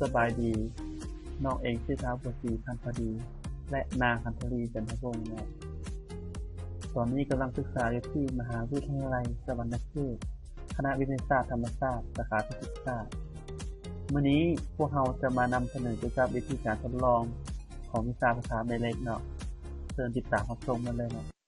ສະບາຍດີ, ນ້ອງເອງຊື່ທ້າວບົວສີ ພັນພະດີ ແລະ ນາງ ຄັນທະລີ ຈັນທະວົງເນາະ. ຕອນນີ້ກຳລັງສຶກສາຢູ່ທີ່ມະຫາວິທະຍາໄລສະຫວັນນະເຂດ ຄະນະວິທະຍາສາດທຳມະຊາດ ສາຂາພິເສດສາດ. ມື້ນີ້ພວກເຮົາຈະມານຳສະເໜີກ່ຽວກັບວິທີການທົດລອງຂອງວິຊາພາສາແມ່ເຫຼັກເນາະ. ເຊີນຕິດຕາມຮັບຊົມກັນເລີຍເນາະ.